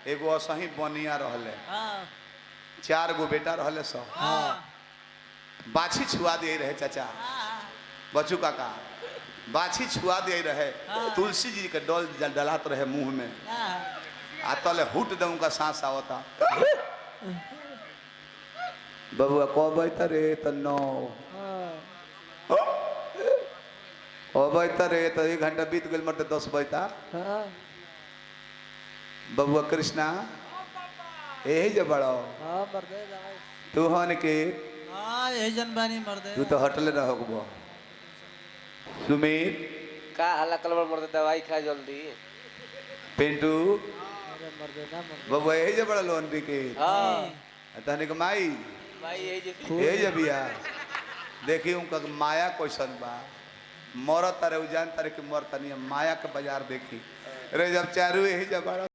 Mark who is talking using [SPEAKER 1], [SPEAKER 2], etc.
[SPEAKER 1] एगो असही बनिया रहले।
[SPEAKER 2] हाँ।
[SPEAKER 1] चार गो बेटा रहले सब।
[SPEAKER 2] हाँ।
[SPEAKER 1] बाछी छुआ दिए रहे चाचा।
[SPEAKER 2] हाँ।
[SPEAKER 1] बचू काका बाछी छुआ दिए रहे।
[SPEAKER 2] हाँ।
[SPEAKER 1] तुलसी जी के डोल डलात रहे मुंह में।
[SPEAKER 2] हाँ।
[SPEAKER 1] आ तले हुट दे उनका सांस आवता। बबुआ कब रे त नौ अबै त रे त एक घंटा बीत गेल मरते 10 बजता।
[SPEAKER 3] हाँ।
[SPEAKER 1] बबुआ कृष्णा यही जे बड़ो।
[SPEAKER 3] हाँ मर्दे दवाई।
[SPEAKER 1] तू हन के
[SPEAKER 2] हाँ, यही जन बानी मर्दे।
[SPEAKER 1] तू तो हटले रहो बो। सुमित
[SPEAKER 4] का हल्ला कलबर मर्दे, दवाई खा जल्दी।
[SPEAKER 1] पिंटू
[SPEAKER 3] अरे मर्दे ना मर्दे।
[SPEAKER 1] बबुआ यही जे बड़ा लोन के।
[SPEAKER 4] हाँ।
[SPEAKER 1] तहने के माई
[SPEAKER 4] भाई यही जे
[SPEAKER 1] यही जे बिया देखी उनका माया कैसन बा। मरत तारे उ जान तारे कि मरता नहीं, माया के बाजार देखी रे जब चारू यही जे बड़ा।